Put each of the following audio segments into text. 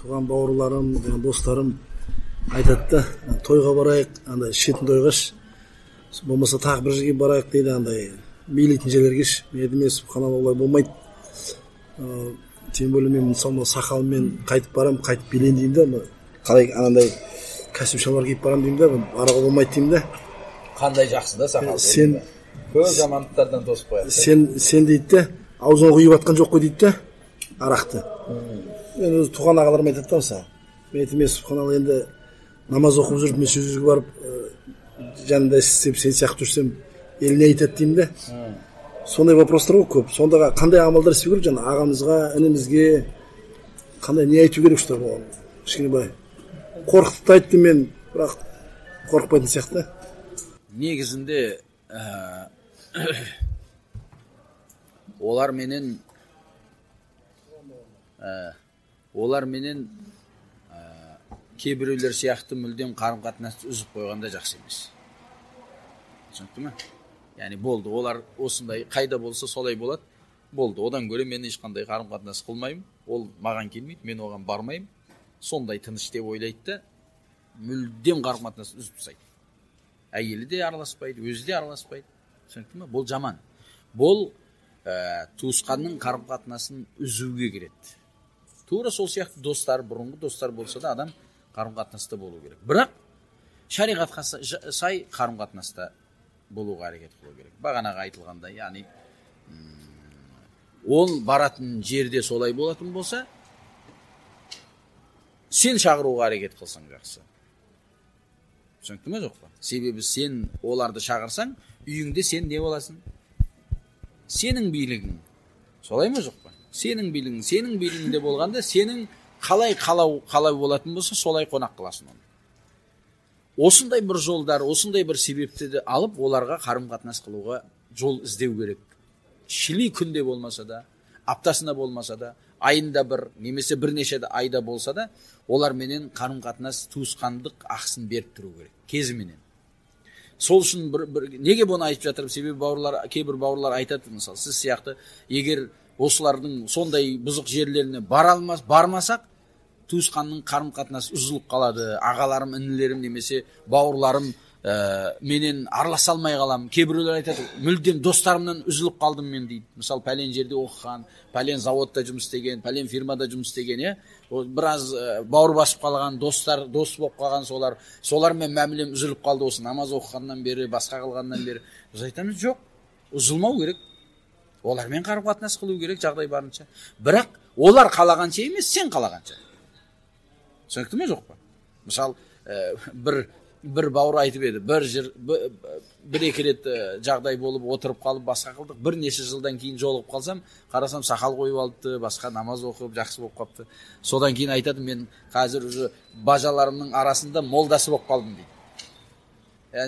Туған бауырларым, достарым айтады да, тойға барайық, андай ішетін тойғаш, болмаса тағы бір жерге барайық дейді, андай билейтін жерлерге. Мен айтамын, субханалла, олай болмайды. Тем более мен мысалы сақалыммен қайтып барамын, қайтып билейін деймін да, қалай анандай костюм шалбар киіп барамын деймін да, баруға болмайды деймін да. Қандай жақсы да сақал. Сен көп жамандықтардан тосып қояды. Сен дейді де, аузыңа құйып жатқан жоқ қой дейді де, арақты. Мен өз туған ағаларым айтады да мысалы. Мен айтамын, субханалла, енді намаз оқып жүріп, мен сол жерге барып, жанында істеп, сен сияқты жүрсем, ел не айтады деймін де. Сондай вопростар ғой көп. Сондаға қандай амалдар істеу керек, жаңа ағамызға, інімізге қандай не айту керек, что оған? Кішкене былай қорқытып та айттым мен, бірақ қорықпайтын сияқты. Негізінде оларменен кейбіреулер сияқты мүлдем қарым-қатынасты үзіп қойғанда жақсы емес. Түсінікті ме? Яғни болды, олар осындай қайда болса солай болады. Болды, одан гөрі мен ешқандай қарым-қатынас қылмаймын, ол маған келмейді, мен оған бармаймын. Сондай тыныш деп ойлайды да, мүлдем қарым-қатынасты үзіп тастайды. Әйелі де араласпайды, өзі де араласпайды. Түсінікті ме? Бұл жаман. Бұл туысқанның қарым-қатынасын үзуге келеді. Тура сол сияқты достар, бұрынғы достар болса да адам қарым-қатынаста болу керек. Бірақ шариғатқа сай қарым-қатынаста болуға әрекет қылу керек. Бағанағы айтылғандай, яғни ол баратын жерде солай болатын болса, сен шақыруға әрекет қылсаң жақсы. Түсінікті ме, жоқ па? Себебі сен оларды шақырсаң, үйіңде сен не боласың? Сенің билігің. Солай ма, жоқ па? Сенің билігің, сенің билігіңде болғанда сенің қалай қалай болатын болса, солай қонақ қыласың оны. Осындай бір жолдар, осындай бір себептерді алып, оларға қарым-қатынас қылуға жол іздеу керек. Шили күнде болмаса да, аптасына болмаса да, айында бір, немесе бірнеше айда болса да, оларменен қарым-қатынас, туысқандық ақысын беріп тұру керек, кезіменен. Сол үшін неге бұны айтып жатырмын? Себебі бауырлар, кейбір бауырлар айтады, мысалы, сіз сияқты, егер осылардың сондай бұзық жерлеріне бармасақ, туысқанның қарым-қатынасы үзіліп қалады. Ағаларым, інілерім немесе бауырларым менен араласа алмай қаламын. Кейбіреулер айтады, мүлдем достарымнан үзіліп қалдым мен дейді. Мысалы, пәлен жерде оқыған, пәлен заводта жұмыс істеген, пәлен фирмада жұмыс істеген, иә? Біраз бауыр басып қалған, достар, дос болып қалған солар. Солармен мәмілем үзіліп қалды осы намаз оқығаннан бері, басқа қылғаннан бері. Біз айтамыз, жоқ, үзілмеу керек. Олармен қарым-қатынас қылу керек жағдай барынша. Бірақ олар қалағанша емес, сен қалағанша. Түсінікті ме, жоқ па? Мысал, бір бауыр айтып еді, бір екі рет жағдай болып отырып қалып басқа қылдық. Бірнеше жылдан кейін жолығып қалсам, қарасам сақал қойып алыпты, басқа намаз оқып жақсы болып қалыпты. Содан кейін айтады, мен қазір уже бажаларымның арасында молдасы болып қалдым дейді.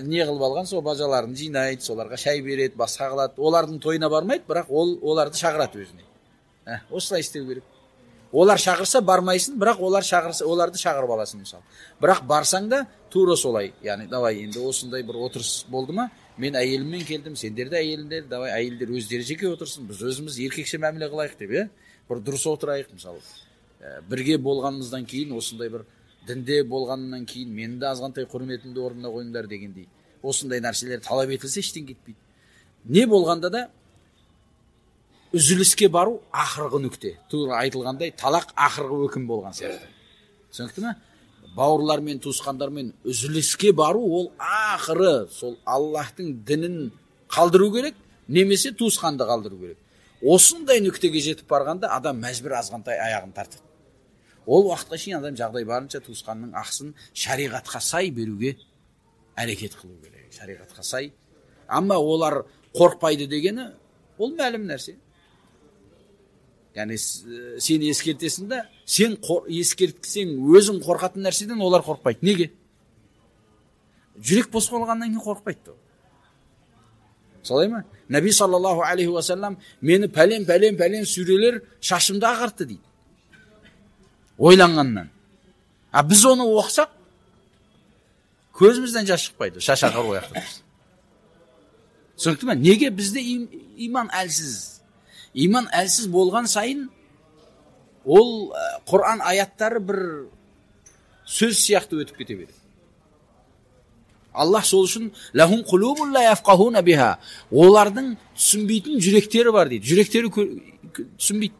Не қылып алған, сол бажаларын жинайды, соларға шай береді, басқа қылады. Олардың тойына бармайды, бірақ ол оларды шақырады өзіне. Осылай істеу керек. Олар шақырса бармайсың, бірақ олар шақырса оларды шақырып аласың мысалы. Бірақ барсаң да тура солай. Яғни давай енді осындай бір отырыс болды ма? Мен әйеліммен келдім, сендер де әйеліңдер, давай әйелдер өздері жеке отырсын, біз өзіміз еркекше мәміле қылайық деп, иә? Бір дұрыс отырайық мысалы. Бірге болғанымыздан кейін, осындай бір дінде болғаннан кейін мені де азғантай құрметімді орнына қойыңдар дегендей. Осындай нәрселер талап етілсе ештеңе кетпейді. Не болғанда да үзіліске бару ақырғы нүкте. Тура айтылғандай, талақ ақырғы өкім болған сияқты. Түсінікті ме? Бауырлармен, туысқандармен үзіліске бару ол ақыры, сол Аллаһтың дінін қалдыру керек, немесе туысқанды қалдыру керек. Осындай нүктеге жетіп барғанда адам мәжбүр азғантай аяғын тартады. Ол уақытқа шейін адам жағдай барынша туысқанның ақысын шариғатқа сай беруге әрекет қылу керек. Шариғатқа сай. Амма олар қорықпайды дегені ол мәлім нәрсе. Яғни сен ескертесің да, сен ескертсең өзің қорқатын нәрседен олар қорықпайды. Неге? Жүрек бос болғаннан кейін қорықпайды. Солай ма? Нәби саллаллаху алейхи уассалам мені пәлен пәлен пәлен сүрелер шашымды ағартты дейді. Ойланғаннан. А біз оны оқысақ, көзімізден жас шықпайды, шаш ағар ояқты. Түсінікті ме? Неге бізде иман әлсіз? Иман әлсіз болған сайын Ол Құран аяттары бір сөз сияқты өтіп кете береді. Аллах сол үшін лахум кулубун ла яфқахуна биха. Олардың түсінбейтін жүректері бар дейді. Жүректері түсінбейді,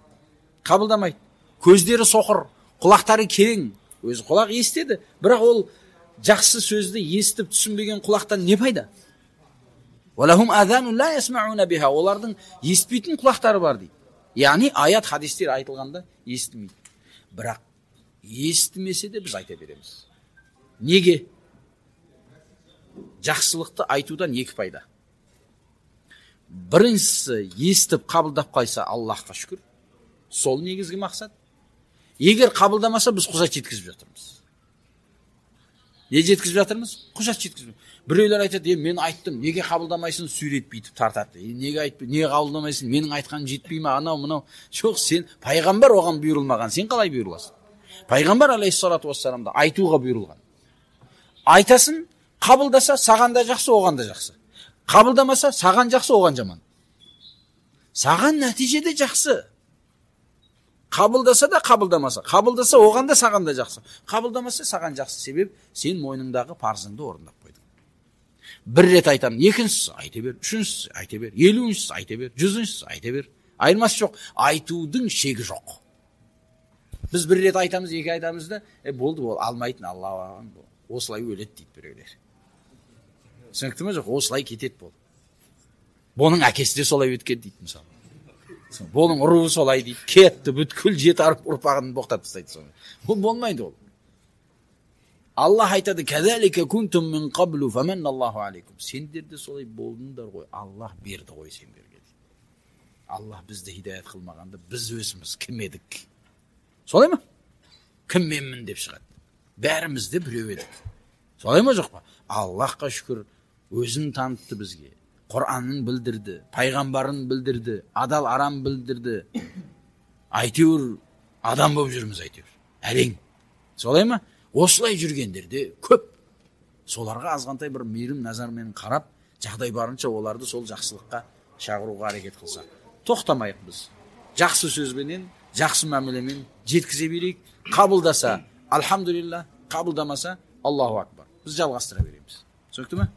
қабылдамайды. Көздері соқыр, құлақтары керең. Өзі құлақ естеді, бірақ ол жақсы сөзді естіп түсінбеген құлақтан не пайда? Уалахум азанун ла ясмауна биха. Олардың естпейтін құлақтары бар дейді. Яғни аят, хадистер айтылғанда естімейді. Бірақ естімесе де біз айта береміз. Неге? Жақсылықты айтудан екі пайда. Біріншісі, естіп қабылдап қойса, Аллахқа шүкір. Сол негізгі мақсат. Егер қабылдамаса, біз құжат жеткізіп жатырмыз. Не жеткізіп жатырмыз? Құжат жеткізіп. Біреулер айтады, мен айттым, неге қабылдамайсың, сүйрет бүйтіп тартады. Неге айтпай, неге қабылдамайсың, менің айтқаным жетпей ме, анау мынау. Жоқ, сен пайғамбар оған бұйырылмаған, сен қалай бұйырыласың? Пайғамбар алейхиссалату вассалам да айтуға бұйырылған. Айтасың, қабылдаса, саған да жақсы, оған да жақсы. Қабылдамаса, саған жақсы, оған жаман. Саған нәтижеде жақсы. Қабылдаса да қабылдамаса, қабылдаса оған да саған да жақсы. Қабылдамаса саған жақсы, себеп сен мойныңдағы парызыңды орындап қойдың. Бір рет айтамын, екіншісі айта бер, үшіншісі айта бер, 50-шісі айта бер, 100-шісі айта бер. Айырмасы жоқ, айтудың шегі жоқ. Біз бір рет айтамыз, екі айтамыз да, болды, ол алмайтын, Алла осылай өледі дейді біреулер. Түсінікті ме жоқ? Осылай кетеді бұл. Бұның әкесі де солай өткен дейді мысалы. Бұның ұруы солай дейді. Кетті, бүткіл жеті ұрпағын боқтап тастайды соны. Бұл болмайды ол. Аллах айтады, «Кәзәлика кунтум мин қаблу фаманналлаху алейкум». Сендер де солай болдыңдар ғой, Аллах берді ғой сендерге. Аллах бізді хидаят қылмағанда біз өзіміз кім едік? Солай ма? Кім менмін деп шығады. Бәріміз де біреу едік. Солай ма жоқ па? Аллахқа шүкір, өзін танытты бізге. Құранын білдірді, пайғамбарын білдірді, адал арам білдірді. Әйтеуір адам болып жүрміз әйтеуір. Әрең. Солай ма? Осылай жүргендер де көп. Соларға азғантай бір мейірім назармен қарап, жағдай барынша оларды сол жақсылыққа шақыруға әрекет қылсақ. Тоқтамайық біз. Жақсы сөзбенен, жақсы мәмілемен жеткізе берейік. Қабылдаса, альхамдулилла, қабылдамаса, Аллаху акбар. Біз жалғастыра береміз. Түсінікті ме?